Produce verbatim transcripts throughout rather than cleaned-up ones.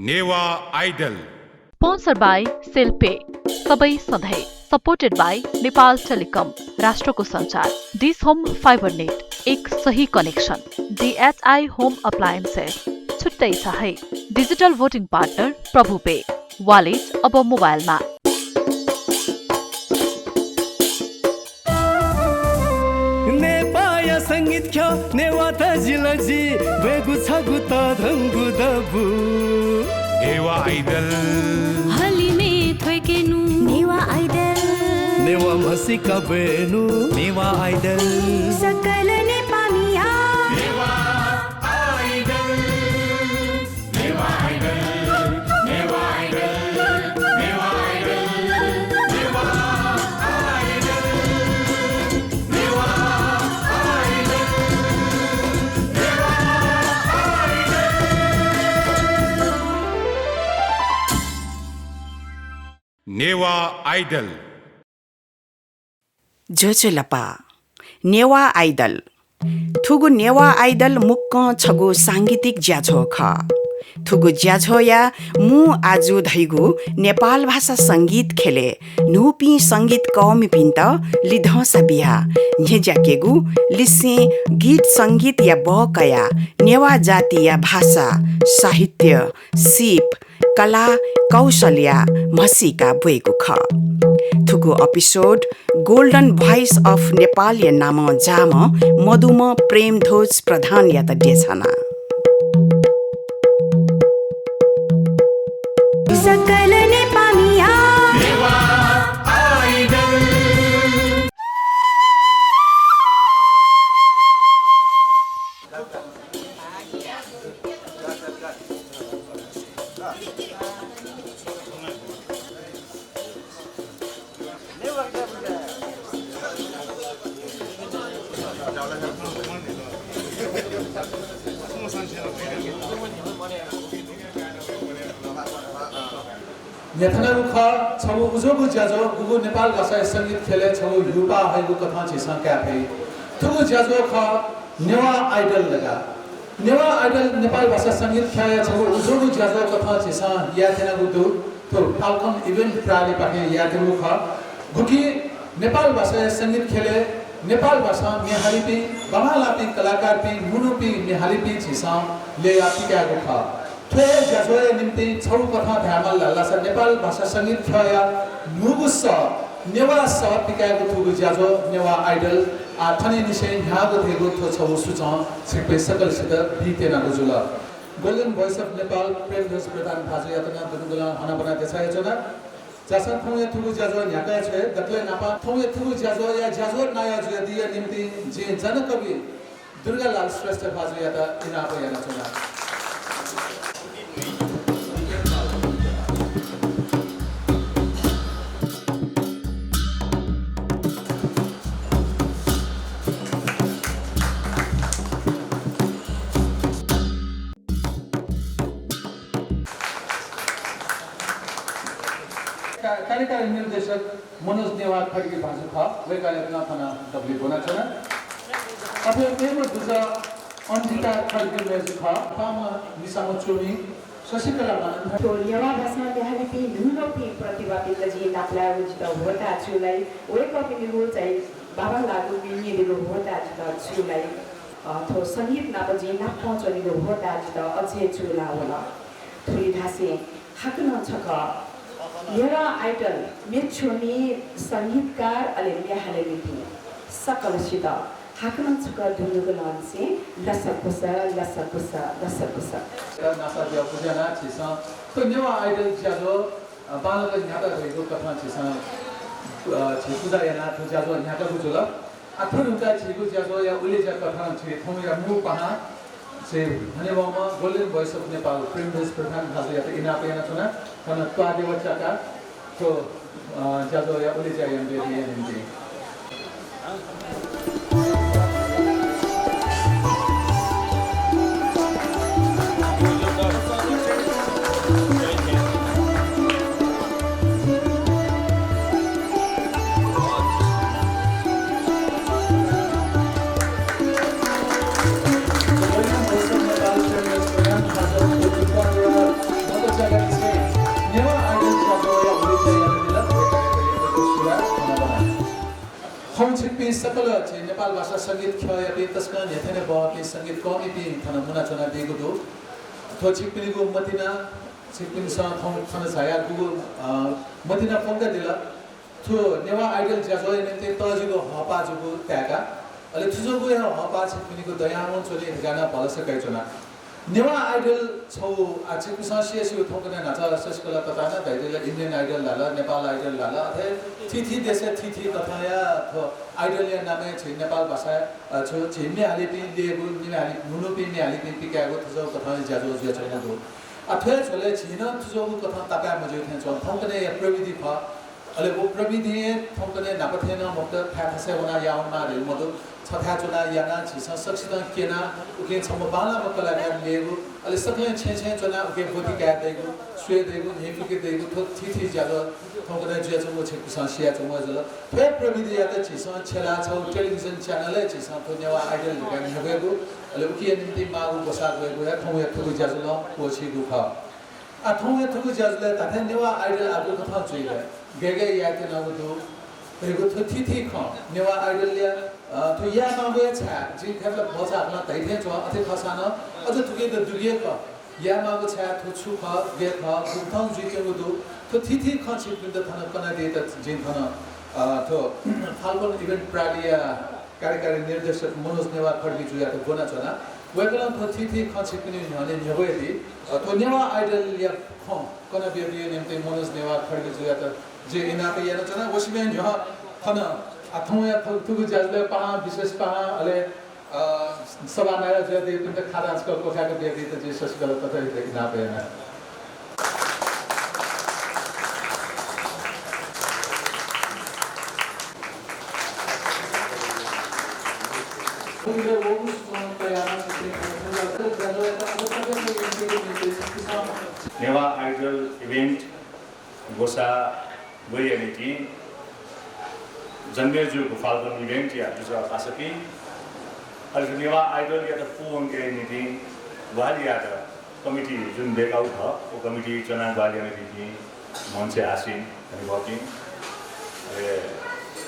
Newah idol. Sponsored by cell पे, सबै सधैँ। Supported by नेपाल टेलिकम, राष्ट्रको सञ्चार। डिस होम फाइबर नेट, एक सही कनेक्सन। डिएचआई होम अप्लायन्सेस, छुट्टै छ है। डिजिटल भोटिङ पार्टनर प्रभु पे, वालेट अब मोबाइलमा। नेपाःया संगीत ख्यः नेवाः तजिलजि ब्वयेगु छगू तःधंगु दबू। नेवाः आइडल। हलिमय् थ्वय्केनु। नेवाः आइडल। नेवाः म्हसीका ब्वयेनु। नेवाः आइडल। सकल नेपाःमिया। नेवाः आइडल। नेवाः आइडल। ज्वजलपा। नेवाः आइडल। थुगु नेवाः आइडल मुक्कं छगू सांगीतिक ज्याझ्वः खः। थुगु ज्याझ्वःया मू आजु धइगु नेपाल भाषा संगीत ख्यलय् न्हूपिं संगीतकःमिपिन्त लिधंसा बियाः न्ह्यज्याकेगु लिसें गीत संगीतया बः कयाः नेवाः जातिया भाषा, साहित्य, सीप, कला, कौशलया म्हसीका ब्वयेगु खः। थुगु episode Golden Voice of Nepal या नामं जाःम्ह मदुम्ह प्रेमध्वज प्रधानयात देछाना। सकल नेपाःमिया। न्ह्याथनागु खः छगू उजोगु ज्याझ्वः, गुगु नेपाल भाषाया संगीत ख्यलय् छगू ह्यूपाः हइगु कथं झीसं काये फइ। थुगु ज्याझ्वः खः नेवाः आइडल धकाः। नेवाः आइडल नेपाल भाषा संगीत ख्यःया छगू उजोगु ज्याझ्वः कथं झीसं यायेत्यनागु दु। थ्व Falcon Event प्रालिपाखें यायेत्यंगु खः। गुकी नेपाल भाषाया संगीत ख्यलय् नेपाल भाषां म्ये हालीपिं, बांबांलाःपिं कलाकारपिं, मुनूपिं म्ये हालीपिं झीसं ल्ययाः पिकायेगु खः। थ्व हे ज्याझ्वःया निंतिं छगू कथं धायेमाल धाःसा नेपाल भाषा संगीत ख्यःया न्हूगु सः, नेवाः सः पिकायेगु थुगु ज्याझ्वः नेवाः आइडल आः थनिंनिसें न्ह्याःगु धइगु थ्व छगू सुचं छिकपिं सकलसित बीत्यनागु जुल। Golden Voice of Nepal Premdhwaj प्रधान भाजुयात नं दुनुगलं हनाबना देछानाच्वना। झासँ थौंया थुगु ज्याझ्वः न्ह्याकाः छ्वये। दकलय् न्हापां थौंया थुगु ज्याझ्वःया ज्याझ्वः नायः जुयादीया निंतिं जिं जनकवि दुर्गालाल श्रेष्ठ भाजुयात इनाप यानाच्वना। का-, कार्यकारी निर्देशक मनोज नेवाः खड्गी भाजु खः, वय्कःयात नं थन दबुलिइ ब्वनाच्वना। अथे मेम्ह दुजः अन्जिता खड्गी मय्जु खः, थःम्हं मिसाम्ह च्वमि शशिकला मानन्धर। थ्व नेवाः भाषां ल्यहालीपिं न्हून्हूपिं प्रतिभापिन्त जिं नापलायेगु जितः ह्वःताः च्वय् लाइ। वय्कःपिनिगु चाहिँ बांबांलाःगु म्ये न्यनेगु ह्वःताः जितः च्वय् लाइ। अ, थ्व संगीत नाप जिं नापं च्वनेगु ह्वःताः जितः अझै च्वय् लाः वल। थुलि धासें हाकनं छकः नेवाः आइडल म्ये च्वमि, संगीतकार अले म्ये हालामिपिं सकलसित हाकनं छकः दुनुगलंनिसें लसकुस, लसकुस, लसकुस। नापं ज्या पुजा याना झीसं थ्व नेवाः आइडल ज्याझ्वः, अ, बांलाक न्ह्याका धइगु कथं झीसं, अ, झी पुजा यानाः थ्व ज्याझ्वः न्ह्याकागु जुल। आः थ्व धुंकाः झीगु ज्याझ्वःया उलेज्या कथं झी थौंया मू पाहां झी हनेबहःम्ह Golden Voice of Nepal Premdhwaj प्रधान भाजुयात इनाप यानाच्वना। थन त्वाःदेवा च्याकाः थ्व, अ, ज्याझ्वःया उलेज्या यानाबियादीया निंतिं। सकल झी नेपाल भाषा संगीत ख्यःयापिं तसकं न्ह्यथने बहःपिं संगीत कर्मीपिं थन मुनाच्वनादीगु दु। थ्व छिकपिनिगु मतिना, छिकपिन्सं थौं थन झायागु, अ, मतिना प्वंकादिल। थ्व नेवाः आइडल ज्याझ्वःया निंतिं तःजिगु हःपाः जूगु ताय्‌का। अले थुजूगु हे हःपाः छिकपिनिगु दयावं च्वनी धकाः नं भलसा कयाच्वना। नेवाः आइडल छगू, आ, छिकपिन्सं स्यू स्यू थौंकन्हय् न्हाचः शशिकला ततां नं धयादिल, Indian Idol धाल, Nepal Idol धाल, अथे थीथी देशय् थीथी कथंया थ्व आइडलया नामय् झी नेपाल भाषा, अ, छु, झी म्ये हालीपिं ल्ययेगु, म्ये हाली, न्हून्हूपिं म्ये हालीपिं पिकायेगु थुजूगु कथंया ज्याझ्वः जुयाच्वंगु दु। आ, थ्व हे झ्वलय् झी नं थुजूगु कथं तापाय् मज्यू थें च्वं। थौंकन्हय्‌या प्रविधि खः। अले व प्रविधिं थौंकन्हय् न्हापा थें नं मखुत, थाय् थासय् वनाः याः वनेमाः धइगु मदु। छथाय् च्वनाः यानाः झीसं सकसितं क्यनाः उकिं छम्ह बांलाःम्ह कलाकार ल्ययेगु, अले सकलें छेँय् छेँय् च्वनाः उकिं ब्वति काये दइगु, स्वये दइगु, न्ह्यइपुके दइगु, थ्व थीथी ज्याझ्वः थौंकन्हय् जुयाच्वंगु छिकपिन्सं सियाच्वंगु हे जुल। थ्व हे प्रविधियात झीसं छ्यलाः छगू television channel-य् झीसं थ्व नेवाः आइडल धकाः न्ह्यब्वयेगु, अले उकिया निंतिं माःगु ग्वसाः ग्वयेगु हे थौंया थुगु ज्याझ्वलं क्वःछीगु खः। आ, थौंया थुगु ज्याझ्वलय् धात्थें नेवाः आइडल आः गुकथं जुइ ले, गय् गय् यायेत्यनागु दु धइगु थ्व थीथी खँ। नेवाः आइडलया, अ, थ्व यायेमाःगु हे छाय्, जिं थथे भचा हाकलं धयाथें च्वं, अथे खःसां नं अझ थुकियात दुगे खः। यायेमाःगु छाय्, थ्व छु खः, गय् खः, गुकथं जुइत्यंगु दु, थ्व थीथी खँ छिकपिन्त थन कनादीत जिं थन, अ, थ्व Falcon Event प्रालिया कार्यकारी निर्देशक मनोज नेवाः खड्गीजुयात ब्वनाच्वना। वय्‌कलं थ्व थीथी खँ छिकपिनि न्ह्यःने न्ह्यब्वयादी। अ, थ्व नेवाः आइडलया खँ कनाबियादीया निंतिं मनोज नेवाः खड्गीजुयात जिं इनाप यानाच्वना। व सिबें न्ह्यः थन, आ, थौंया थु-, थुगु ज्याझ्वलय् पाहां, विशेष पाहां, अले, अ, सभानायः जुयादीपिन्त खादा छकः क्वखाय्‌के बियादीत जिं शशिकला ततायात इनाप याना। नेवाः आइडल इभेन्ट ग्वसाः ग्वयेया निंतिं जन्मे जूगु फाल्कन इभेन्टया दुजः पासापिं, अले नेवाः आइडलयात पूवंकेया निंतिं ग्वाहालि यायेत कमिटी जुन दय्‌कागु खः, व कमिटी च्वनाः ग्वाहालि यानादीपिं मञ्चय् आसीन हनेबहःपिं, अले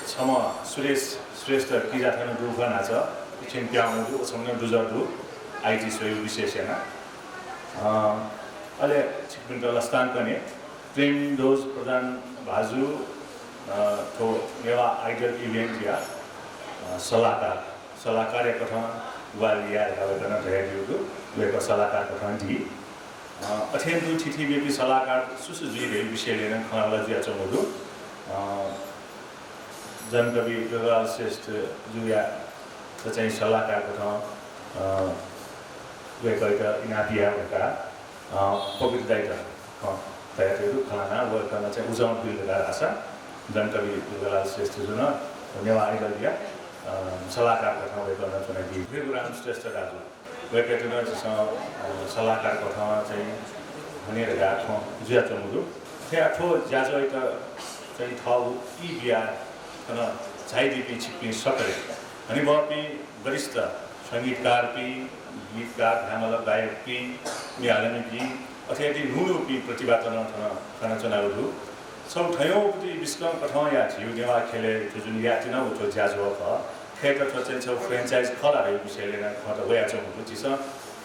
छम्ह सुरेश श्रेष्ठ किजा थन दुगु खः न्हाचः, इच्छिन प्याहां वंगु दु, व छम्ह नं दुजः दु, आइटी स्वयेगु विशेष यानाः। अ, अले छिकपिन्त लसतां कने, प्रेमध्वज प्रधान भाजु, अ, थ्व नेवाः आइडल इभेन्टया, अ, सल्लाहकार, सल्लाहकारया कथं ग्वाहालि याये धकाः वय्‌कलं धयादीगु दु। वय्‌कः सल्लाहकार कथं दी। अ, अथें तुं थीथी मेपिं सल्लाहकार सु सु जुइ धइगु विषयलय् नं खँल्हाबल्हा जुयाच्वंगु दु। अ, जनकवि दुर्गालाल श्रेष्ठजुया चाहिँ सल्लाहकार कथं, अ, वय्‌कःयात इनाप याये धकाः अ, पवित्र दाइयात खँ धयातयागु दु। खनाः वय्‌कलं चाहिँ उजं बिल धकाः धाःसा जनकवि दुर्गालाल श्रेष्ठजुं नेवाः आइडलया, अ, सल्लाहकार कथं वय्‌कलं च्वनादी। भृगुराम श्रेष्ठ दाजु, वय्‌कःयात नं झीसं, अ, सल्लाहकार कथं चाहिँ हने धकाः खँ जुयाच्वंगु दु। थ्व ज्याझ्वःयात चाहिँ थःगु ई बियाः थन झायादीपिं छिकपिं सकलें हनेबहःपिं वरिष्ठ संगीतकारपिं, गीतकार धायेमाल, गायकपिं, म्ये हालामिपिं, अथे हे न्हून्हूपिं प्रतिभात नं थन खनाच्वनागु दु। छगू थज्याःगु पति बिस्कं कथंया झीगु नेवाः ख्यलय् थ्व जुन यायेत्यनागु थ्व ज्याझ्वः खः, थ्वयात थ्व चाहिँ छगू franchise खः ला धइगु विषयलय् नं खँत वयाच्वंगु दु। झीसं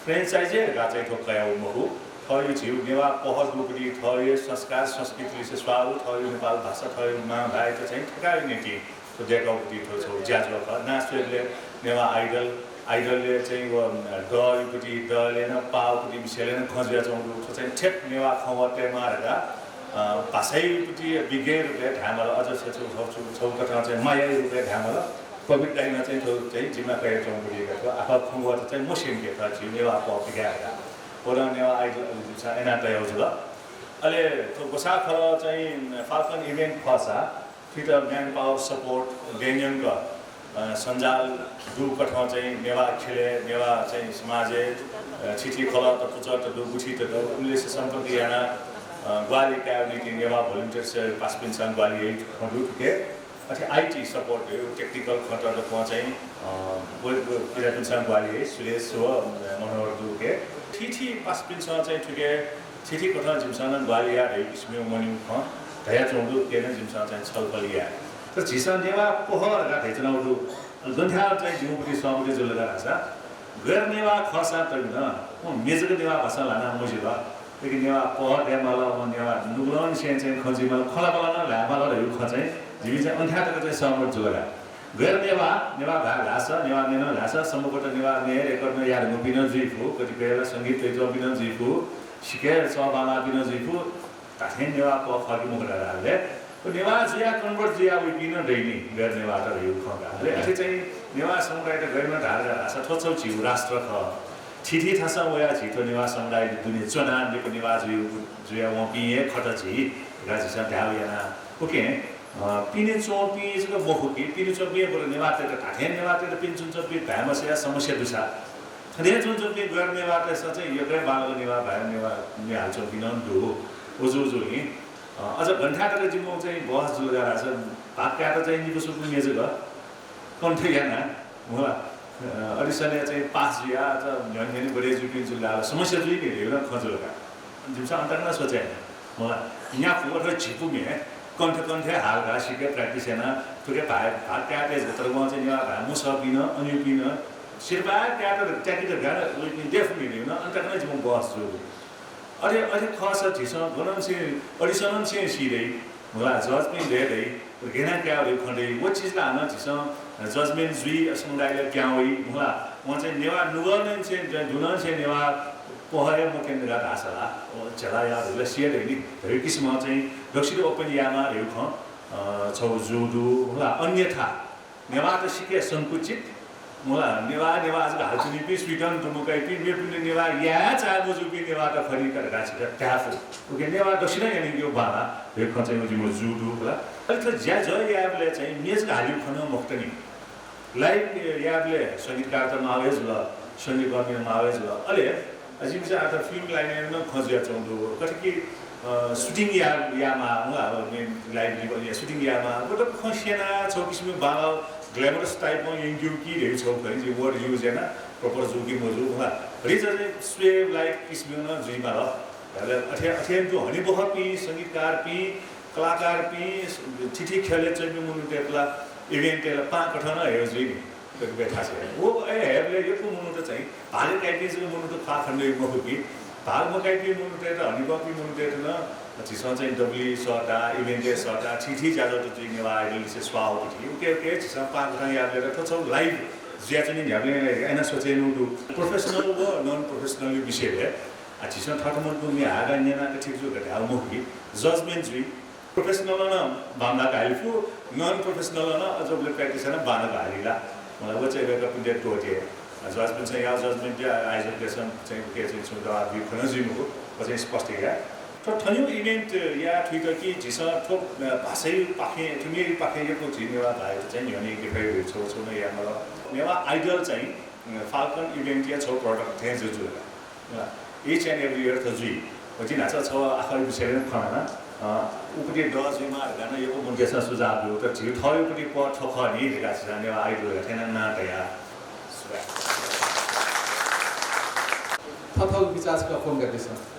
franchise हे धकाः चाहिँ थ्व कयागु मखु। थःगु झीगु नेवाः पहः दुगुलिं, थःगु संस्कार संस्कृतिलिसे स्वाःगु, थःगु नेपाल भाषा, थःगु मां भाःयात चाहिँ थकायेगु निंतिं थ्व दय्‌कागु पति थ्व छगू ज्याझ्वः खः। नां स्वयेबलय् नेवाः आइडल, आइडलय् चाहिँ व दःगु पति, दःलय् नं पाःगु पति विषयलय् नं खँ जुयाच्वंगु दु। थ्व चाहिँ ठेठ नेवाः खँ वःतयेमाः धकाः, अ, भाषाया पति विज्ञ रूपय् धायेमाल, अझ छगू, छगू, छगू, छगू कथं चाहिँ मायाया रूपय् धायेमाल। पवित्र दाइनं चाहिँ थ्व चाहिँ जिम्मा कयाच्वंगुलिं थ्व आखः खँ वःत चाहिँ मस्यंके थः झी नेवाः पहः पिकाये धकाः। व नं नेवाः आइडल अले जिमिसं याना तयागु जुल। अले थ्व ग्वसाः खलः चाहिँ फाल्कन इभेन्ट खःसा थुइत manpower support देय्‌न्यंक, अ, सञ्जाल दुकथं चाहिँ नेवाः ख्यलय्, नेवाः चाहिँ समाजय्, अ, थीथी खलःत, पुचःत दु, गुथित दु, उनलिसे सम्पर्क यानाः, अ, ग्वाहालि कायेगु निंतिं नेवाः volunteers पासापिन्सं ग्वाहालि याइगु खँ दु थुके। अथे आइटी support धइगु technical खँत दक्वं चाहिँ, अ, व, व किजापिन्सं ग्वाहालि याइ, सुरेश व मनोहर दु थुके। थीथी पासापिन्सं चाहिँ थुके थीथी कथं जिमिसं नं ग्वाहालि याये धइगु किसिमया मन्यु खँ धयाच्वंगु दु, उके नं जिमिसं चाहिँ छलफल याये। तर झीसं नेवाः पहः धकाः धयाच्वनागु दु। अले गन थाय् चाहिँ जिमिगु प्रति सहमति जुल धकाः धाःसा, गैर नेवाः खःसां तकं नं वं मेजक नेवाः भाषा ल्हाना मजिल। उकिं नेवाः पहः दयेमाल, वं नेवाः नुगलंनिसें चाहिँ खँ जुइमाल, खँ ल्हायेमाल, ल्हायेमाल धइगु खँ चाहिँ जिमि चाहिँ अन थाय् तक चाहिँ सहमत जुल का। गैर नेवाः, नेवाः भाय् धाःसा, नेवाः न्यन धाःसा, सम्भवतः नेवाः नये record नं याये धुंकूपिं नं जुइ फु, कतिपय ला संगीत तयाच्वंपिं नं जुइ फु, सिक्क सः बांलाःपिं नं जुइ फु, धात्थें नेवाः पहः खः कि मखु धकाः धाःबलय्, व नेवाः जुयाः convert जुयाः वइपिं नं दइ नि, गैर नेवाःत धइगु खँ का। अले अथे चाहिँ नेवाः समुदायत गैर नेवाः धाःसा थ्व छगू झीगु राष्ट्र खः। थीथी थासं वयाः झी थ्व नेवाः समुदाय दुने च्वनाः लिपा नेवाः जुइ, जुयाः वंपिं हे खत झी धकाः झीसं धायेगु याना। उकिं, अ, पिने च्वंपिं जक मखु कि, पिने च्वंपिं हे बरु नेवाःतय्त धात्थें नेवाःतय्त पिने च्वंपिं धाये मसःया समस्या दुसा। थन हे च्वंच्वंपिं गैर नेवाःतय्सं चाहिँ यक्व हे बांलाक नेवाः भाय्, नेवाः म्ये हालाच्वंपिं नं दु। उजु उजु नि। अ, अझ गन थाय् तक जिमिगु चाहिँ बहस जुल धाःसा भाग कायेत चाहिँ निपु स्वपु मेजक कण्ठ याना, मला, अ, audition-य् चाहिँ pass जुयाः अझ न्ह्यःने न्ह्यःने बढे जुइपिं जुल धाःसा समस्या जुइ नि धइगु नं खँ जुल का। जिमिसं अन तक नं स्वचे याना, मला, न्यापु अथवा झिपु म्ये कण्ठ कण्ठय् हाल धाः सिक्क practice याना, थुके भाय्, भाग कायेत जक तर वं चाहिँ नेवाः भाय् मसःपिं नं, अनूपिं नं, सिरपाः कायेत त्याकेत गाना वइपिं दयेफु नि धइगु नं अन तक नं जिमिगु बहस जुल। अथे, अथे खःसा झीसं गनंनिसें audition-निसें सी दइ, मला, judge-पिं दये दइ, घ्यना काये दइ, खँ दइ, व चिज ला हानं झीसं judgment जुइ, समुदायलय् पिहां वइ, मला, वं चाहिँ नेवाः नुगलंनिसें, दुनंनिसें नेवाः पहः हे मक्यन धकाः धाःसा ला, व झेला याः धइगु ला सिया दइ नि, धइगु किसिमं चाहिँ दक्वसित open यायेमाः धइगु खँ, अ, छगू जू दु, मला, अन्यथा नेवाःत सिक्क संकुचित, मला, नेवाः, नेवाः जक हालाच्वनीपिं, स्वीडन दुम्ह कइपिं, मेपिं नेवाः याये चाये मजूपिं नेवाःत खनी का धकाः छितः धाये फु। उकिं नेवाः दक्वसित नं यानादीगु बांलाः धइगु खँ चाहिँ जिमिगु जू दु, मला। अले थ्व ज्या जः यायेबलय् चाहिँ म्ये जक हालीगु खँ नं मखुत नि। Live यायेबलय् संगीतकारत माः हे जुल, संगीतकर्मी माः हे जुल। अले अ, जिमिसं आः film line-य् नं खँ जुयाच्वंगु दु। कथं कि, अ, shooting या-, यायेमाः, मला, अब मे-, live level या shooting यायेमाः। व त खँ स्यनाः छगू किसिमं बांलाः glamorous type-ं यंकेगु कि धइगु छगू खँ, जिं word use याना, proper जू कि मजू, मला। रिचा चाहिँ स्वये लायक किसिमं नं जुइमाल। अले अथे, अथे तुं हनेबहःपिं, संगीतकारपिं, कलाकारपिं, थीथी ख्यलय् च्वंपिं मनूतय्त ला event-य् ला पाहां कथं नं हयेगु जुइ नि। कतिपय थासय्। व हे हयेबलय् यक्व मनूत चाहिँ भाग काइपिं जक मनूत ख्वाः खनेदइ मखु कि, भाग मकाइपिं मनूतय्त, हनेबहःपिं मनूतय्त नं झीसं चाहिँ दबुलिइ सःताः, event-य् सःताः, थीथी ज्याझ्वःत जुइ नेवाः Idol-लिसे स्वाः वःपिं। उकी उकी झीसं पाहां कथं यायेबलय् ला थ्व छगू live जुयाच्वनी न्ह्याबलें याना स्वचेनु दु। Professional व non professional विषयलय्, आ, झीसं थःत मनूतय्गु म्ये हायेगु न्यनाः ठीक जू धकाः धायेगु मखु कि, judgment जुइ। Professional नं बांमलाक हाले फु, non professional नं अझ उबलय् practice यानाः बांलाक हाले ला। मला व चाहिँ वय्कःपिन्त त्वःते। अ, judgment चाहिँ याः, judgment या, आयोजकतय्सं चाहिँ उकी चाहिँ छुं दबाब बी खँ नं जुइ मखु, व चाहिँ स्पष्ट याये। थ्व थज्याःगु event याये थुइक कि झीसं थ्व, अ, भाषाया पाखें, थ्व म्येया पाखें यक्व झी नेवाः भाय्त चाहिँ न्ह्यःने यंके फइ धइगु छगू छगू नं यायेमाल। नेवाः Idol चाहिँ, अ, Falcon event-या छगू product थें जुजुल का। अ, each and every year थ्व जुइ। व जिं न्हाचः छगू आखःया विषयलय् नं खँ ल्हाना। अ, उपाधि दः जुइमाः धकाः नं यक्व मनूतय्सं सुझाव ब्यू, तर झीगु थःगु उपाधि पहः थ्व खः नि धकाः झीसं नेवाः Idol धकाः थें नं नां तया। सुभाय्। थःथःगु विचार छकः फोंकादिसँ।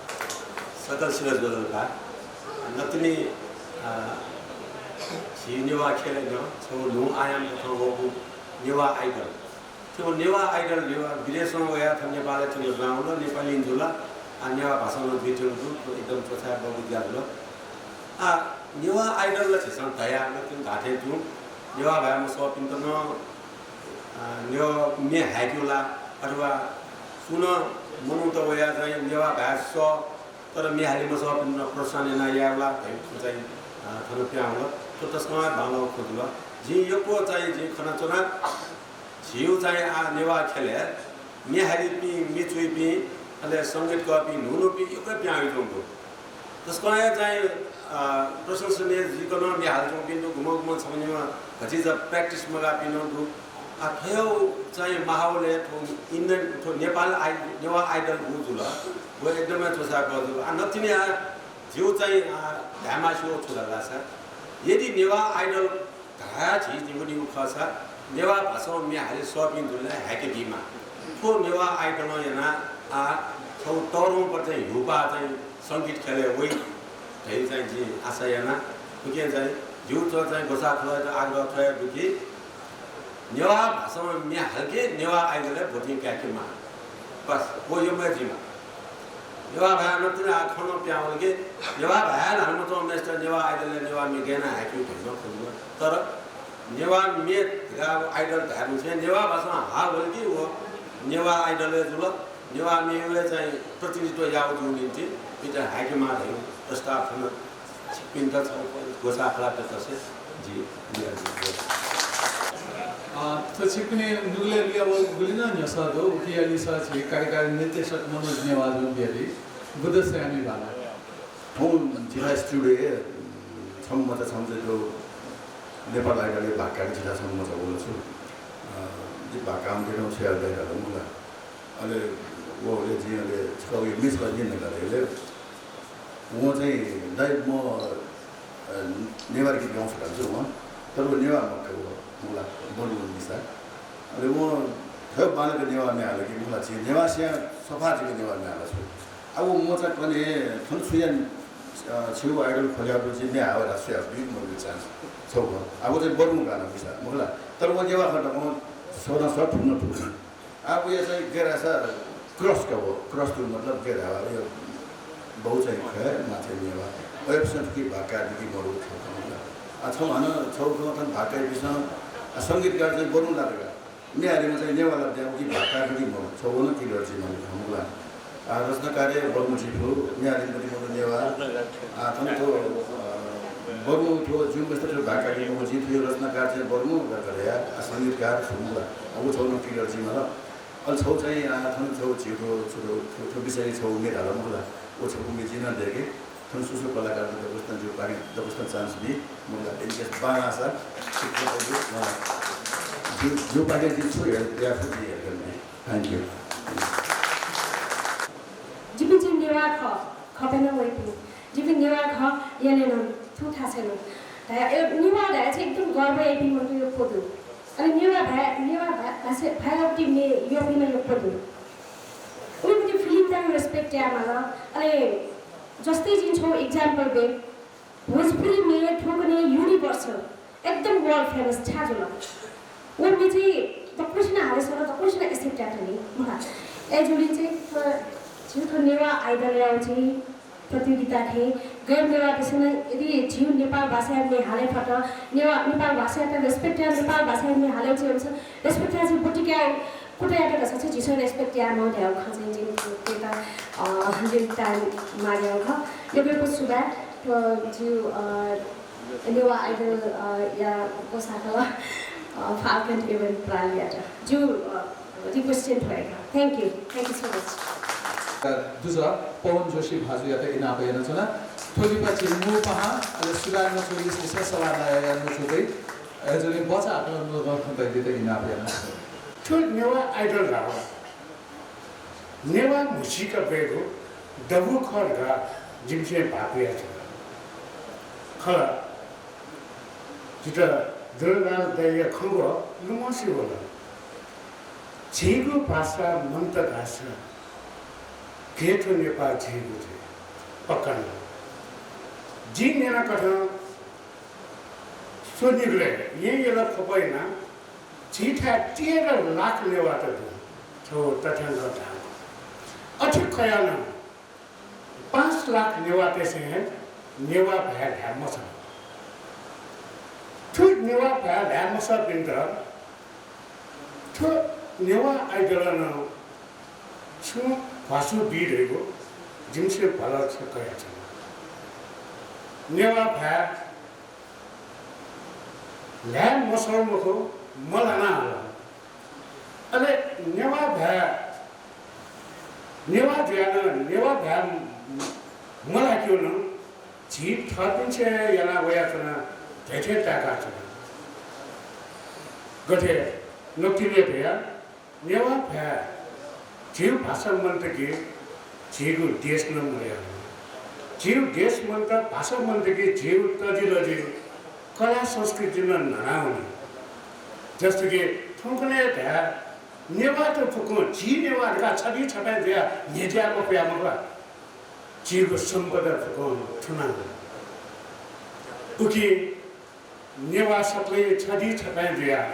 सकल सिरजु ज्वजलपा। नकतिनि, अ, झी नेवाः ख्यलय् नं छगू न्हू आयाम कथं वःगु नेवाः Idol। थ्व नेवाः Idol, नेवाः विदेशं वयाः थन नेपालय् थन जुयावल, नेपालीं जुल, आ, नेवाः भाषां नं जुइत्यंगु दु, थ्व एकदम च्वछाये बहःगु ज्या जुल। आ, नेवाः Idol ला झीसं धया, नकतिनि धात्थें तुं नेवाः भाय् मसःपिन्त नं, आ, नेवाः म्ये हायेकेगु ला, अथवा सुं नं मनूत वयाः चाहिँ नेवाः भाय् सः, तर म्ये हाले मसःपिन्त नं प्रोत्साहन यानाः यायेगु ला धइगु खँ चाहिँ, अ, थन पिहां वल। थ्व तसकं हे बांलाःगु खँ जुल। जिं यक्व चाहिँ जिं खनाच्वना, झीगु चाहिँ आः नेवाः ख्यलय् म्ये हालीपिं, म्ये च्वइपिं, अले संगीतकःपिं न्हू न्हूपिं यक्व पिहां वयाच्वंगु दु। तसकं हे चाहिँ, अ, प्रशंसनीय जुइक नं म्ये हालाच्वंपिं दु, गुम्हं गुम्हं छम्ह निम्हं भतिचा practice मगाःपिं नं दु। आ, थ्व चाहिँ माहौलय् थ्व Indian, थ्व नेपाल आइ-, नेवाः Idol हूगु जुल, व एकदमै च्वछाये बहःगु जुल। आ, नकतिनि आ, जिगु चाहिँ, आ, धायेमास्ति वःगु छु धाःसा, यदि नेवाः Idol धकाः झी न्ह्यब्वनीगु खःसा, नेवाः भाषां म्ये हाले सःपिं दुने हायेके बीमाः। थ्व नेवाः Idol-ं यानाः आ, छगू तःधंगु चाहिँ न्हूपाः चाहिँ संगीत ख्यलय् वइ धइगु चाहिँ जिं आशा याना। उकिं चाहिँ जिगु चाहिँ ग्वसाः खलःयात आग्रह थ्व हे दु कि नेवाः भाषां म्ये हालाः नेवाः आइडलय् भोटिं कायेकेमाः। बस, व यम्ह जिम्मा। नेवाः भाय् नकतिनि आः खँ नं पिहां वल कि नेवाः भाय् धाःम्ह च्वंम्हय्‌सित नेवाः आइडलय् नेवाः म्ये गय् यानाः हायेकेगु धइगु खँ मखु। तर नेवाः म्ये धकाः आइडल धायेधुंसां नेवाः भाषां हाः वल कि व नेवाः आइडलय् जुल। नेवाः म्येया चाहिँ प्रतिनिधित्व यायेगु निंतिं इमित हायेकेमाः धइगु प्रस्ताव थन छिकपिन्त छगू ग्वसाः खलःयात तसें जिं बिदा बियागु। अ, थ्व छिकपिनि नुगलय् लियावःगुलिं नं न्ह्यसः दु। उकिया लिसः झी कार्यकारी निर्देशक मनोज नेवाःजुं बियादी। बुद्ध स्वयामि बाला। थौं झीथाय् स्टुडियोय् छम्ह मचा छम्ह चाहिँ थ्व नेपाल आइडलय् भाग कायेत झीथाय् छम्ह मचा वल छु। अ, जि भाग कायेत छ्वया दइ धाल मखु ला। अले व अले जिं अले छकः मिस ला जिं धकाः धाल अले वं चाहिँ दाइ म, अ, नेवार गीत गाउँछु धाल छु वं। तर व नेवाः मखु व, मखु ला, बरमुला मिसा। अले वं थ्व बांलाक नेवाः म्ये हाल कि मखु ला, झी नेवाःसिया सफा जक नेवाः म्ये हाल छु। अब व मचा कन्हय् थन छु याये, अ, छिगु आइडल ख्वल्याः जि म्ये हायेगु धाःसा स्वयाः बी मखु chance छगू। अब व चाहिँ बरमुला गाना मिसा मखु ला। तर व नेवाः खँ दक्वं स्वदँ स्वः, थुकथं थुकथं। आः वया चाहिँ गय् धाःसा क्रस का व, क्रस धइगु मतलब गय् धाःसा वया बौ चाहिँ खः, मां चाहिँ नेवाः। वयापाखें थुकी भाग कायेबी कि मरु थ्व खँ ला। आः छम्ह हानं छगू खँ थन भाग काइपिन्सं, आः संगीतकार चाहिँ बरमुला धकाः म्ये हालेम्ह चाहिँ नेवाः ला धायेगु कि भाग कायेबी कि मरु, छगू नं clear जुइ माःगु खँ मखु ला। आः रचनाकार बरमु जि फु, म्ये हालेम्ह मनू नेवाः। आः थन थ्व, अ, बरमु थ्व ज्यूम्हय्‌सित थ्व भाग काइपिं मखु, जिं थ्व रचनाकार चाहिँ बरमु धकाः धया, आः संगीतकार फु मखु ला। आः व छगू नं clear जुइ माल। अले छगू चाहिँ, अ, थन छगू झीगु थ्व, थ्व, थ्व, थ्व विषयय् छगू म्ये धाल मखु ला। व छगू म्ये जिं नं दय्‌के। थन सु सु कलाकारत दक्वसितं जिगु पाखें दक्वसितं chance बी मखु ला। In case बांलाःसा, अ, जिगु, जिगु पाखें जिं छु हे-, याये फु जिं हेल्प याये। Thank you। जिपिं चाहिँ नेवाः खः, खपय् नं वइपिं। जिपिं नेवाः खः, यलय् नं, थुथासय् नं। धया, ए, नेवाः धाःसा एकदम गर्व याइपिं मनूत यक्व दु। अले नेवाः भाय्, नेवाः भा-, भाषा, भाय्‌यागु म्ये यःपिं नं यक्व दु। उकिं फिलिङत respect यायेमाल। अले जस्तै जिं छगू example बे, भोजपुरी म्ये थुकथं universal, एकदम world famous छाय् जुल। व म्ये चाहिँ दक्वसिनं हाले सल, दक्वसिनं accept यात नि, मखु ला। अय्‌जूगुलिं चाहिँ थ्व, झीगु थ्व नेवाः आइडलया चाहिँ प्रतियोगिता थें गैर नेवाःतय्‌सं नं यदि झीगु नेपाल भाषाया म्ये हाले फत, नेवाः, नेपाल भाषायात respect यानाः नेपाल भाषाया म्ये हाले चाहिँ respect यानाः चाहिँ ब्वति काये कुतः यात धाःसा चाहिँ झीसं respect याये माः धयागु खँ चाहिँ जिं थुकियात, अ, जिं time माःगु खः। यक्व यक्व सुभाय्, थ्व जिगु, अ, नेवाः आइडल, अ, या ग्वसाः खलः, अ, Falcon Event प्रालियात जिगु, अ, request चाहिँ थ्व हे खः। Thank you, thank you so much। दुजः पवन जोशी भाजुयात इनाप यानाच्वना। थ्व लिपा झी मू पाहां, अले सुभाय् न्वचु लिसें सभानायःया न्वचु दइ। अय्‌जूगुलिं बचा हाकलं न्वचु दइपिन्त इनाप याना। थ्व नेवाः आइडल धाःगु नेवाः म्हसीका ब्वयेगु दबू खः धकाः जिमिसं भाःपुयाच्वना। खः ला, जितः दुर्गाराम दाइया खँग्वः लुमंसे वल। झीगु भाषा मन्त धाःसा गय् थ्व नेपाः झीगु जुइ? पक्का नं। जिं न्यनाकथं स्वनिगलय् येँ यल ख्वप यानाः झीथाय् तेह्र लाख नेवाःत दु। थ्व तथ्यांक धाःगु। अथे कयाः नं पाँच लाख नेवाःतय्‌सं हे नेवाः भाय् धाये मसः। थ्व नेवाः भाय् धाये मसःपिन्त थ्व नेवाः आइडलं छुं ध्वासु बी धइगु जिमिसं भलसा कयाच्वना। नेवाः भाय् ल्हाये मसः मखु, मल्हाना हल। अले नेवाः भाय्, नेवाः जुयाः नं नेवाः भाय् मल्हाकेगु नं झी थःपिन्सं हे याना वयाच्वना धइथें ताय्‌काच्वना। गथे नकतिनि धया, नेवाः भाय् झीगु भाषा मन्त कि झीगु देश नं मल्हाना। झीगु देश मन्त, भाषा मन्त कि झीगु तजिलजि, कला संस्कृति नं न्ह्याना वनी। जस्तो कि थौंकन्हय् धाये, नेवाःत फुक्कं झी नेवाः धकाः छधी छपाँय् जुयाः न्ह्यज्याये मफयाः मखु ला। झीगु सम्पदा फुक्कं थुना। उकिं नेवाः सकलें छधी छपाँय् जुयाः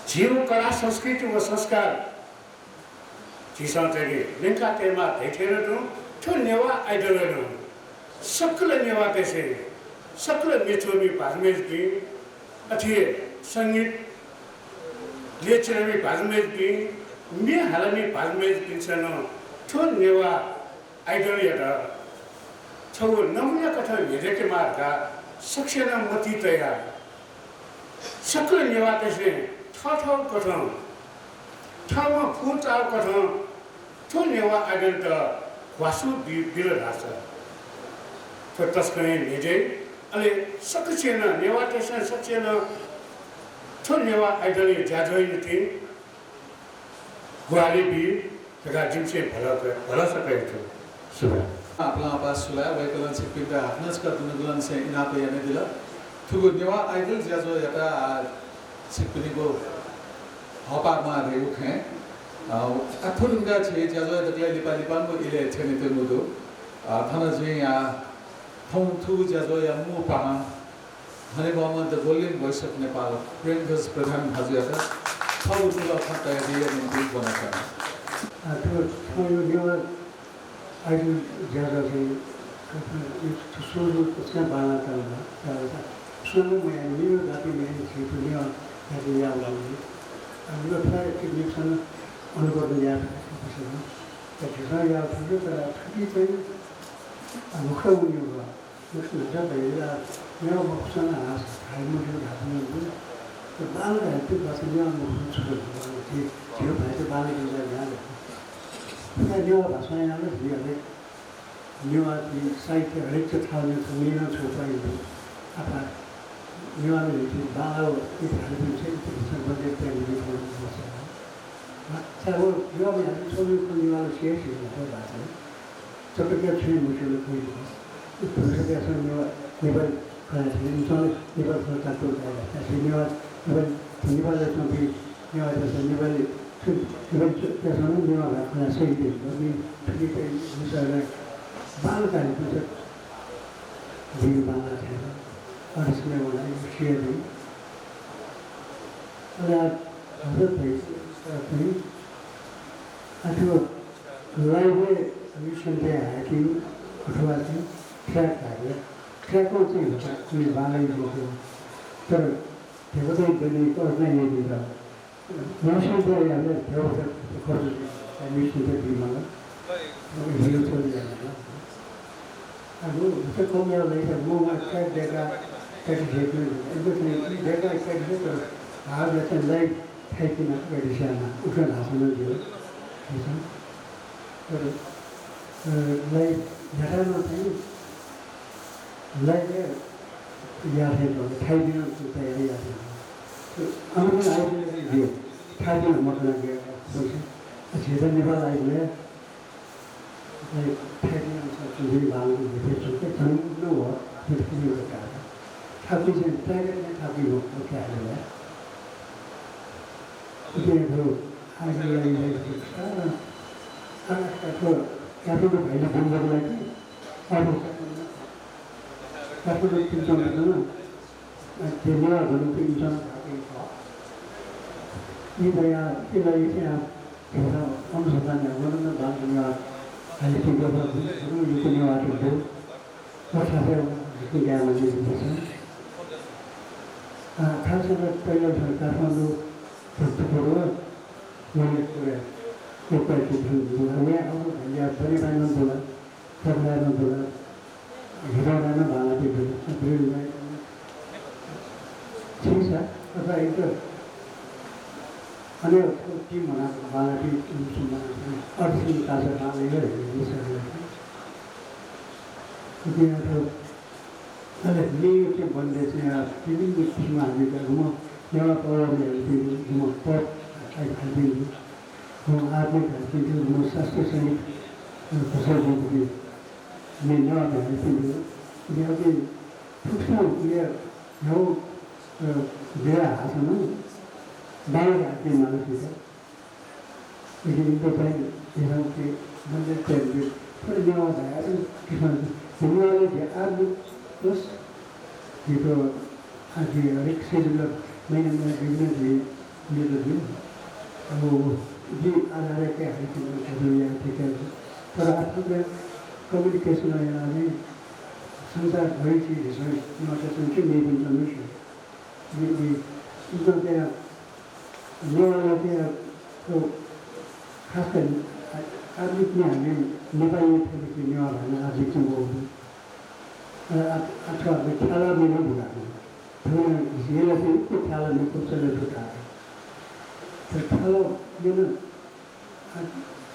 झीगु कला, संस्कृति व संस्कार झीसं चाहिँ ल्यंका तयेमाः धइथें नं तुं थ्व नेवाः Idol नं सकल नेवाःतय्‌सं, सकल म्ये च्वमि भाजु मय्‌जुपिं, अथे संगीत ल्यय्‌च्वनामि भाजु मय्‌जुपिं, म्ये हालामि भाजु मय्‌जुपिन्सं नं थ्व नेवाः Idol-यात छगू नमुना कथं न्ह्यज्याकेमाः धकाः सकसिनं मतिइ तयाः सकल नेवाःतय्‌सं थःथःगु कथं, थःम्हं फुचाःगु कथं थ्व नेवाः Idol-त ह्वासु बि-, बिल धाःसा थ्व तसकं हे न्ह्यज्याइ। अले सकसिनं, नेवाःतय्‌सं सकसिनं थ्व नेवाः Idol-या ज्याझ्वःया निंतिं ग्वाहालि बी धकाः जिमिसं भलसा, भलसा कयाच्वना। सुभाय्। आपालं आपाः सुभाय्। वय्‌कलं छिकपिन्त हाकनं छकः दुनुगलंनिसें इनाप यानादिल। थुगु नेवाः Idol ज्याझ्वःयात, आ, छिकपिनिगु हःपाः माः धइगु खँय्, अ, आः थ्व धुंकाः झी ज्याझ्वः दकलय् लिपा लिपांगु इलय् थ्यनेत्यंगु दु। अ, थन जिं, आ, थौं थुगु ज्याझ्वःया मू पाहां हनेबहःम्ह The Golden Voice of Nepal Premdhwaj प्रधान भाजुयात थःगु नुगः खँ तयादीया निंतिं ब्वनाच्वना। आ, थ्व, थ्व यो नेवाः Idol ज्याझ्वः चाहिँ सुरु तसकं बांलाः तल। सुनानं मयाः, मेगु जाति मयाः, झी थ्व नेवाः जाति याः वल। आ, नुगः थ्व एक निकषं अनुमोदन याये फइ। तर झीसं याः थुगु, तर थुकी चाहिँ, आ, मुख्य उन्यु व। न्हाचः धइगु ला नेवाः मखुसां नं हास धाइ मज्यू धाःगु दु। तर बांलाक धाइगु बाचा नेवाः मखुसां छु दु? झी, झीगु भाषा बांलाक न्याः दु। थुकी नेवाः भाषां यानाः झी हरेक नेवाः साहित्य हरेक च्याथाय् नं छु मेनं छु पाइ दु। आपाः नेवाः नं झी बांलाः व इतिहास नं छु, इतिहास नं बन्देज तयाः न्ह्यःने खँ मखु। सा व नेवाः नं छु, छु नेवाः नं सिया सिया भाषा। चटक्क छुं मस्यू ला खँ। भविष्यय् नेवाः, नेपाली खँ ल्हाये, इमिसं नेपाली खँ ताकतय् ल्हाये। नेवाः, नेपाली, नेपालय् च्वंपिं नेवाःतय्‌सं नेपाली, नेपालीतय्‌सं नं नेवाः भाय् खँ ल्हाये सइ दइ। थुकियात इमिसं बांलाक धाइपुसा जिं बांलाः धायेगु। अथे सिया वना, सिया दइ। अले आः हजरत भाइ, आः थ्व live-य् musician-तय् हायेकेगु अथवा चाहिँ track हायेकेगु, track-ं चाहिँ कुन्हु बांलाइ मखु। तर धेबा चाहिँ दनि, अर्जना याइदिल। Musician-तय् याःबलय् धेबा चाहिँ खर्च चाहिँ musician-तय् बी माल। हिरो चाहिँ याये माल। आः व भचा कमय् लागि चाहिँ मू वा track दय्‌काः practice याइपिं, इमित चाहिँ दय्‌काः practice याइ, तर हाःगु चाहिँ live थाइपिं नाप practice यायेमाः, उकिं ल्हाःसां नं ज्यू। तर, अ, live न्ह्याथाय् नं चाहिँ live याये थें च्वं, थाइपिं नं तयारी याये थें च्वं। अन नं आइपिं ज्यू, थाइपिं नं मखना ज्यू। अ, झीत नेपाल आइबलय् अले थाइपिं अनुसार चाहिँ बांलाक न्ह्यथें च्वंके धुन व न्ह्यथें च्वंके का। थाकुइ चाहिँ प्राइभेट नै थाकुइ हो, हो क्या है। इतिहास हो, आज लाइन है। आ, आ, आ, थ्व काठमाडौँ भाइले बोल्नको लागि अब काठमाडौँ तिनचौँ भन्दामा, अ, त्यो नेवाः भन्ने तिनचौँ धातु छ। यी दया, यी दया चाहिँ अब थोड़ा अनुसन्धान या वर्णन बांलाक नेवाः भाइले तिनचौँ गुरु युग नेवाः तिनचौँ। व थासय् जितु गाय्‌म्ह जितु दु। अ, खास गरेर पहिला चाहिँ काठमाडौँ भक्तपुर व ललितपुरय् उपाय्‌ति थन दु। वय् अब भैया बनेपाय् नं दु, पगलाय् नं दु, हिरोडाय् नं बांलाःपिं दु। ठीक छ, अथवा एकदम अनेक टीम बना, बांलाःपिं टीम बना, अर्थ सिंह काजर बांलाः, ये है, ये सर। अले मेगु चाहिँ बन्द चाहिँ, अ, विभिन्न किसिमं हामी त गुम्ह नेवाः पौराणिक हाइपिं दु, गुम्ह pop हाइपिं दु, गुम्ह आधुनिक हाइपिं दु, गुम्ह शास्त्रीय संगीत, अ, घोषणा दु। मे नेवाः हाइपिं दु। उकिं फुक्कं उकिं न्ह्यागु, अ, बिदा हाःसां नं बांलाक हाइपिं मानसिक। लेकिन इनको चाहिँ झीसं कि बन्द तयार जुइ। थोड़ा नेवाः भाय् आः किसिमं नेवाःले झी आः plus झीत अझ हरेक शेड्युलर महिना महिना विभिन्न झी मेजर जुइ। अब जि आधारय् के हरेक दिन कथं याये थें। तर आजकल कम्युनिकेसन यानाः नै संसारभरि चिज झीसं न्वाकाच्वंगु मेपिन्त नं स्यू। जि, जि, इमिसं चाहिँ नेवाःतय् थ्व खास गरी आ-, आधुनिक न्याय नेपाली थ्व नेवाः भाषां आधुनिक च्वंगु दु। अ, आ-, अथवा ख्यालः मेगु बुलाः। थुगुलिं झीगु ला चाहिँ उक्क ख्यालः मेगु चले दुत। थ्व ख्यालः मेगु, अ,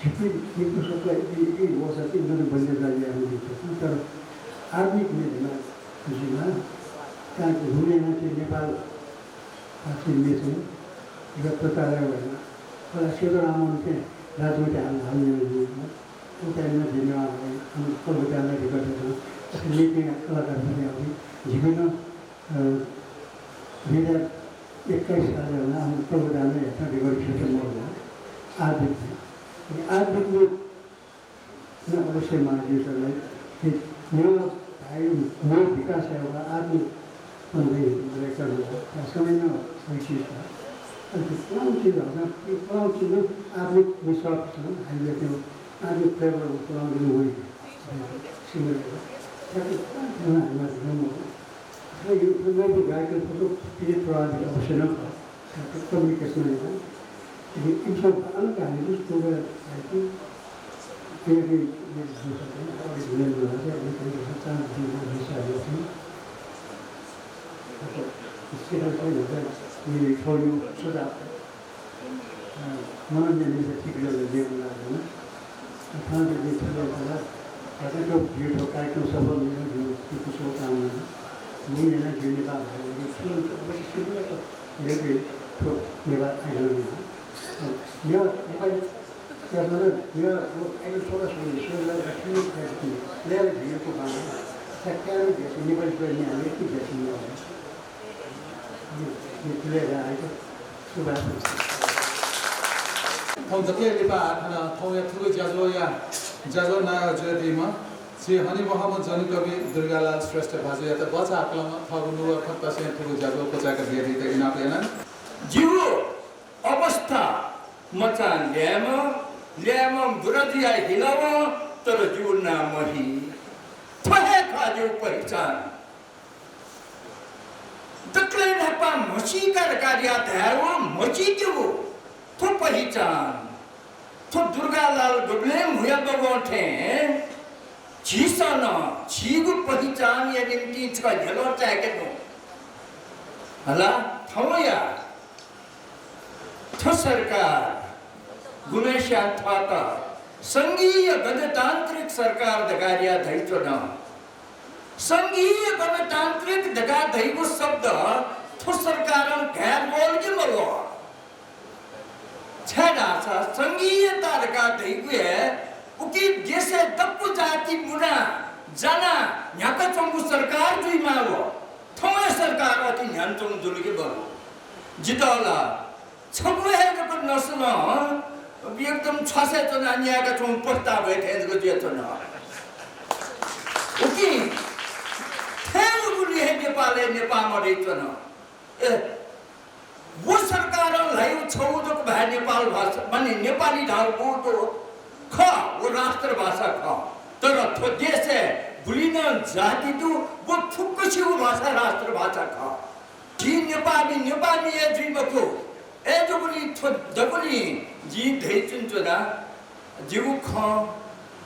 झीपिं निपु सकल ई, ई वःसा चाहिँ नदु बन्द जाय् याये मते। तर आधुनिक मेगु जुइमा, कारणं हुने यानाः चाहिँ नेपाल भाषी मेगु चाहिँ प्रचार याये वयेमा। होला सेतुरामन चाहिँ राजनीति हाल, हाल यानाः जुइमा। उताय् नं झी नेवाः भाइ, हम कलकत्ताय् नं रिकर्ड यात। अथे मेपिं कलाकारपिं आः झीपिं नं, अ, दुई हजार एक्काइस सालय् नं हम कलकत्ताय् नं यात रिकर्ड क्षेत्र मरु। आधुनिक, आधुनिक नं अवश्य मार्गदर्शन लाइ। कि नेवाः भाइ, नेवाः विकास यायेगु आधुनिक पन्थाय् director नं, या समय नं सही चिज खः। अले त्यो पुरानो चिज हःसां, त्यो पुरानो चिज नं आधुनिक विश्वास नं हाइले त्यो आधुनिक प्रयोग पुरानो दिन वइ। सिंगर। ठ्याक्कै पुरानो चिज नं हाइमा नं मखु। अथवा यो नैतिक गायकको फोटो पिने प्रभावित अवश्य नं खः। कम्युनिकेसन है। इमिसं बांलाक हाइले जस्तो आइटम, मनोरञ्जन ठीक जल। थन जति ठुलो छ, थ्व भिडियो कार्यक्रम सफल हुने, भिडियो शुभकामना। मुंयेना भिडियो नेपाल भाषा ठुलो अवश्य सिद्धि, थ्व नेपाल आइडल। नेपाल नेपाली, नेपाली, नेपाली, नेपाली, थौं दकलय् लिपा थन थौंया थुगु ज्याझ्वःया ज्याझ्वः नायः जुयादीम्ह श्री हनिमहम्मद जनकवि दुर्गालाल श्रेष्ठ भाजुयात बचा हाकलम्ह थःगु नुगः खंतसें थुगु ज्याझ्वः क्वचाय्‌का बियादीत इनाप याना। जिगु अवस्था मचां ल्याय्‌म्ह, ल्याय्‌म्ह बुरा जुयाः हिलावं, तर जिगु नां मही। थ्व हे खः जिगु पहिचान। दकलय् न्हापां म्हसीका धकाः धयागु म्हसीकेगु थ्व पहिचान। थ्व दुर्गालाल गुबलें हुयाबगं थें झीसं नं झीगु पहिचानया निंतिं छकः न्ह्यलं चाय्‌के दु। हला, थौंया थ्व सरकार गुम्हस्यां थःत संघीय गणतान्त्रिक सरकार धकाः धयाच्वन। संघीय गणतान्त्रिक धकाः धइगु शब्द थ्व सरकारं घाये ब्वल कि मब्वल? छाय्‌धाःसा संघीयता धकाः धइगु हे उकी देशय् दक्व जाति मुना जाना न्ह्याकाच्वंगु सरकार जुइमाः। थौंया सरकार अथे न्ह्यानाच्वंगु जुल कि मरु? जितः ला छगू हे जक नसलं एकदम छ्वासय् च्वनाः न्यायेकाच्वंगु पस्ताः भए थें जक जुयाच्वन। उकिं थें जूगुलिं हे नेपालय् नेपाः मदयाच्वन। ए, व सरकारं ल्हाइगु छगू जक भाय् नेपाल भाषा, माने नेपाली धाःगु दु खः, व राष्ट्रभाषा खः। तर थ्व देशय् गुलि नं जाति दु, व फुक्कसिगु भाषा राष्ट्रभाषा खः। झी नेपाःमि, नेपाःमि हे जुइ मखु। अय्‌जूगुलिं थ्व दबुलिं जिं धयाच्वनाच्वना, जिगु खँ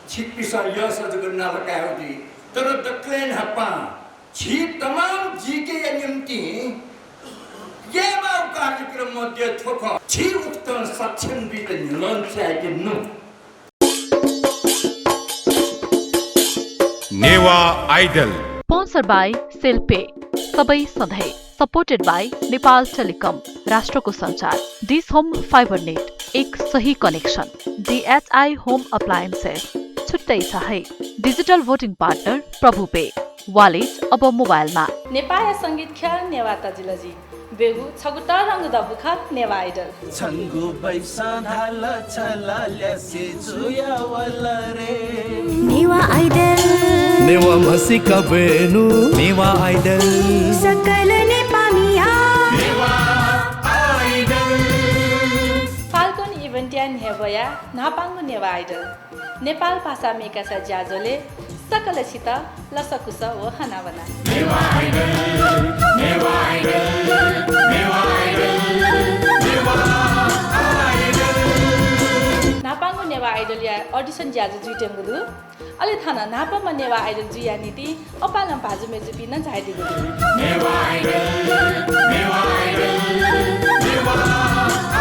छिकपिन्सं यःसा जक नाला कायेगु जुइ। तर दकलय् न्हापां झी तमाम जीकेया निंतिं यायेमाःगु कार्यक्रम मध्ये थ्व खः। झी उकथं सक्षम बीत न्ह्यलं चाय्‌के नु। नेवाः आइडल। Sponsored by सेल्पे, सबै सधैँ। Supported by नेपाल टेलिकम, राष्ट्रको सञ्चार। डिस होम फाइबर नेट, एक सही कनेक्सन। डिएचआई होम अप्लायन्सेस, छुट्टै छ है। डिजिटल भोटिङ पार्टनर प्रभु पे, वालेट अब मोबाइलमा। नेपाःया संगीत ख्यः नेवाः तजिलजि ब्यूगु छगू तःधंगु दबू खः नेवाः आइडल। छंगु बैसां धाल छला ल्यासे जुया वल रे। नेवाः आइडल। नेवाः म्हसीका ब्वयेनु। नेवाः आइडल। सकल नेपाः या न्ह्यब्वया न्हापांगु नेवाः आइडल। नेपाल भाषा मेकासा ज्याझ्वलय् सकलसित लसकुस व हनाबना। न्हापांगु नेवाः आइडलया audition ज्याझ्वः जुइत्यंगु दु। अले थन न्हापांम्ह नेवाः आइडल जुइया निंतिं अपालं भाजु मय्जुपिं नं झायादीगु दु। नेवाः आइडल, नेवाः आइडल, नेवाः